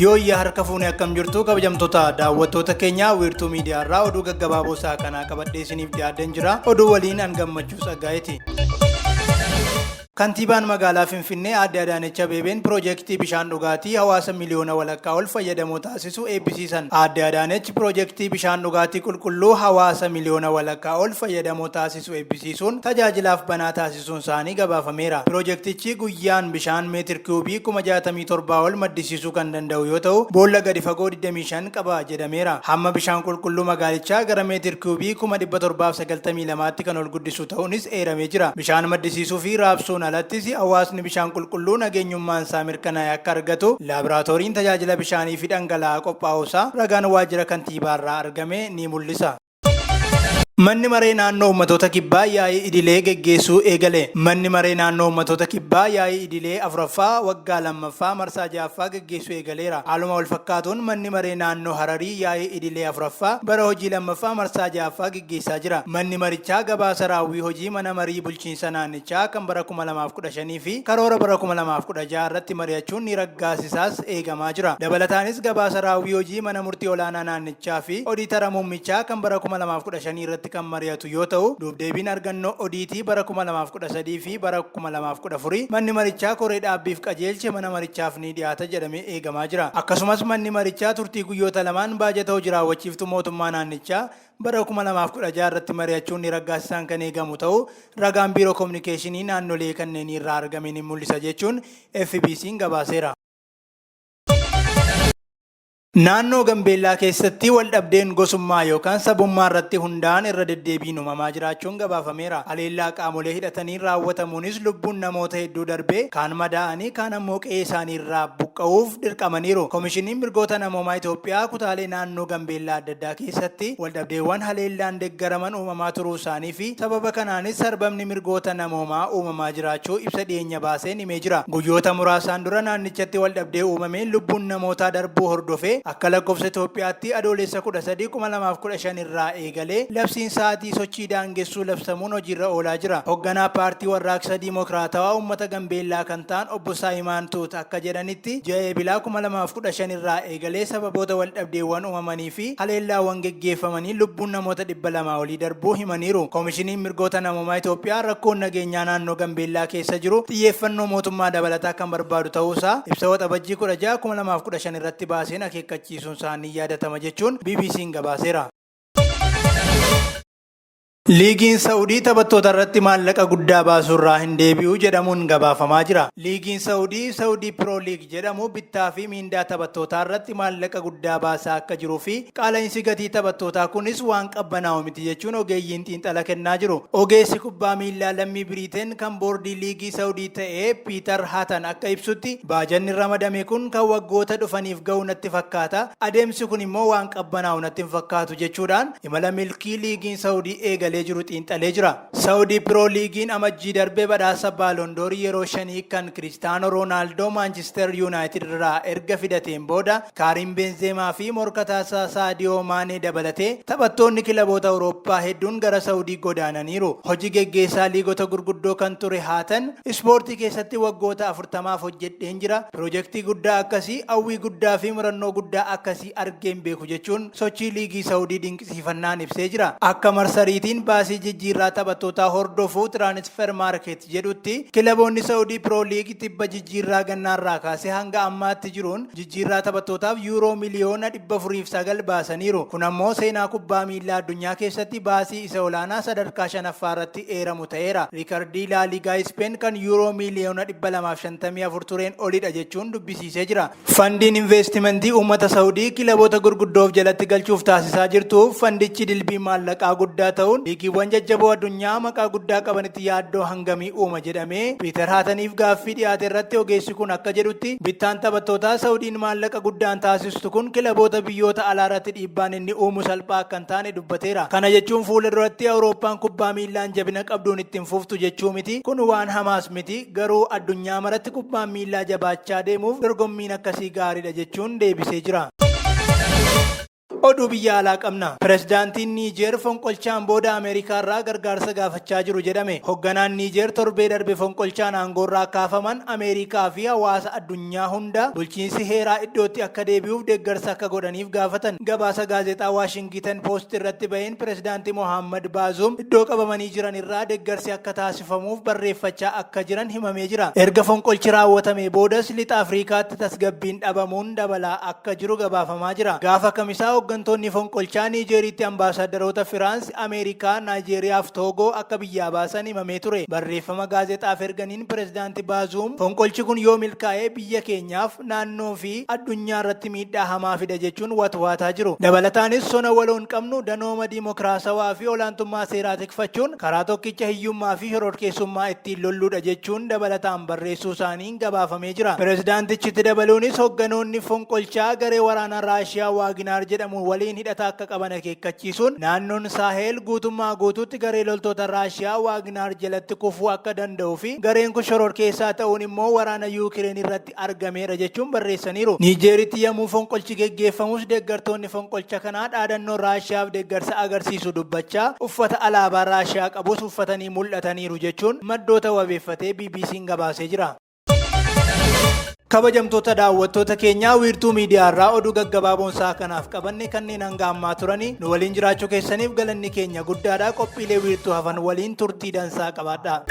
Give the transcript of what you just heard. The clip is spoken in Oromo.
Yooyyaa harka fuune, akkam jirtu kabajamtoota daawwattoota keenya? Wiirtuu miidiyaa irraa oduu gaggabaaboo isaa kanaa qabadhee isiniif dhiyaadheen jira. Oduu waliin an Gammachuu Tsaggaa'eeti. Kantiibaan magaalaa Finfinnee Aadde Adaanech Abeebeen piroojeektii bishaan dhugaatii hawaasa miliyoona walakkaa ol fayyadamoo taasisu eebbisiisan. Aadde Adaanech piroojeektii bishaan dhugaatii qulqulluu hawaasa miliyoona walakkaa ol fayyadamoo taasisu eebbisiisuun tajaajilaaf banaa taasisuun isaanii gabaafameera. Piroojeektichi guyyaan bishaan meetir kiubii 67,000 ol maddisiisuu kan danda'u yoo ta'u, boolla gadi fagoo 25 qaba jedhameera. Hamma bishaan qulqulluu magaalichaa gara meetir kiubii 792,000tti kan ol guddisu ta'uunis eeramee jira. Bishaan maddisiisuu fi raabsuun alattis hawaasni bishaan qulqulluu nageenyummaan isaa mirkanaa'e akka argatu laaboraatooriin tajaajila bishaanii fi dhangala'aa qophaa'uusaa ragaan waajjira kantiibaarraa argame ni mul'isa. Manni Maree Naannoo Uummattoota Kibbaa yaa'ii idilee geggeessuu eegale. Manni Maree Naannoo Uummattoota Kibbaa yaa'ii idilee afuraffaa waggaa lammaffaa marsaa ja'affaa geggeessuu eegaleera. Haaluma walfakkaatuun Manni Maree Naannoo Hararii yaa'ii idilee afuraffaa bara hojii lammaffaa marsaa ja'affaa geggeessaa jira. Manni marichaa gabaasa raawwii hojii mana marii bulchiinsa naannichaa kan bara 2015 fi karoora bara 2016 irratti mari'achuun ni raggaasisaas eegamaa jira. Dabalataanis gabaasa raawwii hojii mana murtii olaanaa naannichaa fi odiitara muummichaa kan bara 2015 irratti kan mari'atu yoo ta'u, duubdeebiin argannoo odiitii bara 2013 fi bara 2014 manni marichaa koree dhaabbiif qajeelche mana marichaaf ni dhiyaata jedhamee eegamaa jira. Akkasumas manni marichaa turtii guyyoota lamaan baajata hojii raawwachiiftuu mootummaa naannichaa bara 2016 irratti mari'achuun ni raggaasisaan kan eegamu ta'uu ragaan biiroo kominikeeshinii naannolee kanneenii irraa argame ni mul'isa jechuun FBC'n gabaaseera. Naannoo Gambeellaa keessatti waldhabdeen gosummaa yookaan sabummaa irratti hundaa'an irra deddeebiin uumamaa jiraachuun gabaafameera. Haleellaa qaamolee hidhataniin raawwatamuunis lubbuun namoota hedduu darbee, kaan madaa'anii, kaan ammoo qe'ee isaanii irraa buqqa'uuf dirqamaniiru. Komishiniin Mirgoota Namoomaa Itoophiyaa kutaalee naannoo Gambeellaa adda addaa keessatti waldhabdeewwan haleellaan deggaraman uumamaa turuu isaanii fi sababa kanaanis sarbamni mirgoota namoomaa uumamaa jiraachuu ibsa dhiyeenya baaseen himee jira. Guyyoota muraasaan dura naannichatti waldhabdee uumameen lubbuun namootaa darbuu hordofee akka lakkoofsa Itoophiyaatti Adoolessa 13, 2015 irraa eegalee labsiin sa'aatii sochii daangessuu labsamuun hojiirra oolaa jira. Hogganaa Paartii Warraaqsa Diimokiraatawaa Uummata Gambeellaa kan ta'an Obbo Saayimaan Tuut akka jedhanitti, ji'a Eebilaa 2015 irraa eegalee sababoota waldhabdeewwan uumamanii fi haleellaawwan geggeeffamaniin lubbuun namoota 200 olii darbuu himaniiru. Komishiniin Mirgoota Namoomaa Itoophiyaa rakkoon nageenyaa naannoo Gambeellaa keessa jiru xiyyeeffannoo mootummaa dabalataa kan barbaadu ta'uusaa ibsa Waxabajjii 16, 2015 irratti baaseen akeekkachiisuunsaa ni yaadatama jechuun BBC'n gabaaseera. Liigiin Sa'udii taphattoota irratti maallaqa guddaa baasuurraa hin deebi'u jedhamuun gabaafamaa jira. Liigiin Sa'udii Saudi Pro League jedhamu bittaa fi miindaa taphattootaa irratti maallaqa guddaa baasaa akka jiruu fi qaala'insi gatii taphattootaa kunis waan qabbanaa'u miti jechuun ogeeyyiin xiinxala kennaa jiru. Ogeessi kubbaa miillaa lammii Biriiteen kan boordii liigii Sa'udii ta'e Piitar Haatan akka ibsutti, baajanni ramadame kun kan waggoota dhufaniif ga'u natti fakkaata, adeemsi kun immoo waan qabbanaa'u natti hin fakkaatu jechuudhaan imala milkii liigiin Sa'udii eegalee jiru xiinxalee jira. Sa'udii Piroo Liigiin Amajjii darbe badhaasa Baalondoorii yeroo shanii kan Kiristaanoo Roonaaldoo Maanchister Yuunaayitid irraa erga fidateen booda Kaariim Beenzeemaa fi morkataasaa Saadiyoo Maanee dabalatee taphattoonni kilaboota Awurooppaa hedduun gara Sa'udii godaananiiru. Hoji geggeessaa liigota gurguddoo kan ture Haatan, Ispoortii keessatti waggoota 40f hojjedheen jira. Pirojektii guddaa akkasii, hawwii guddaa fi murannoo guddaa akkasii argee hin beeku jechuun sochii liigii Sa'udii dinqisiifannaan ibsee jira. Akka marsariitiin baasii jijjiirraa taphattootaa hordofu Transfer Market jedhutti kilaboonni Sa'udii Piroo Liig tibba jijjiirraa gannaarraa kaasee hanga ammaatti jiruun jijjiirraa taphattootaaf yuuroo miliyoona 409 baasaniiru. Kun ammoo seenaa kubbaa miillaa addunyaa keessatti baasii isa olaanaa sadarkaa shanaffaarratti eeramu ta'eera. Riikardii Laaligaa Ispeen kan yuuroo miliyoona 254 tureen olidha jechuun dubbisiisee jira. Fandiin Inveestimentii Uummata Sa'udii kilaboota gurguddoo of jalatti galchuuf taasisaa jirtu fandichi dilbii maallaqaa guddaa ta'uun liigiiwwan jajjaboo addunyaa maqaa guddaa qabanitti yaaddoo hangamii uuma jedhamee Piitar Haataniif gaaffii dhiyaate irratti ogeessi kun akka jedhutti, bittaan taphattootaa Sa'udiin maallaqa guddaan taasistu kun kilaboota biyyoota alaa irratti dhiibbaan inni uumu salphaa akka hin taane dubbateera. Kana jechuun fuula duratti Awurooppaan kubbaa miillaan jabina qabduun itti hin fuftu jechuu miti, kun waan hamaas miti. Garuu addunyaa maratti kubbaan miillaa jabaachaa deemuuf dorgommiin akkasii gaariidha jechuun deebisee jira. Oduu biyya alaa qabna. Pirezidaantiin Niijeer fonqolchaan booda Ameerikaarraa gargaarsa gaafachaa jiru jedhame. Hogganaan Niijeer torbee darbe fonqolchaan aangoorraa kaafaman Ameerikaa fi hawaasa addunyaa hunda bulchiinsi heeraa iddootti akka deebi'uuf deeggarsa akka godhaniif gaafatan. Gabaasa gaazexaa Waashingitan Poost irratti baheen Pirezidaantii Mohaaammad Baazuum iddoo qabamanii jiran irraa deeggarsi akka taasifamuuf barreeffachaa akka jiran himamee jira. Erga fonqolchi raawwatamee boodas Lixa Afriikaatti tasgabbiin dhabamuun dabalaa akka jiru gabaafamaa jira. Gaafa Kamisaa hoggantoonni fonqolchaa Niijeeritti ambaasaadaroota Firaans, Ameerikaa, Naayijeeriyaa fi Toogoo akka biyyaa baasan himamee ture. Barreeffama gaazexaaf erganiin Pirezidaanti Baazuum fonqolchi kun yoo milkaa'e biyya keenyaaf, naannoo fi addunyaa irratti miidhaa hamaa fida jechuun watwaataa jiru. Dabalataanis sona waloon qabnu danooma diimokiraasawaa fi olaantummaa seeraa tikfachuun karaa tokkicha hiyyummaa fi shororkeessummaa ittiin lolluudha jechuun dabalataan barreessuu isaaniin gabaafamee jira. Pirezidaantichi itti dabaluunis hogganoonni fonqolchaa garee waraanaa Raashiyaa Waaginaar jedhamu waliin hidhata akka qaban akeekkachiisuun naannoon Saaheel guutummaa guutuutti garee loltoota Raashiyaa Waaginaar jalatti kufuu akka danda'uu fi gareen kun shororkeessaa ta'uun immoo waraana Yuukireen irratti argameera jechuun barreessaniiru. Niijeeritti yommuu fonqolchi geggeeffamus deeggartoonni fonqolcha kanaa dhaadannoo Raashiyaaf deeggarsa agarsiisu dubbachaa uffata alaabaa Raashiyaa qabus uffatanii mul'ataniiru jechuun maddoota wabeeffatee BBC'n gabaasee jira. Kabajamtoota daawwattoota keenyaa, Wiirtuu Miidiyaa irraa oduu gaggabaaboon sa'a kanaaf qabanne kanneen hanga ammaa turanii. Nu waliin jiraachuu keessaniif galanni keenya guddaadha. Qophiilee Wiirtuu hafan waliin turtii dansaa qabaadha.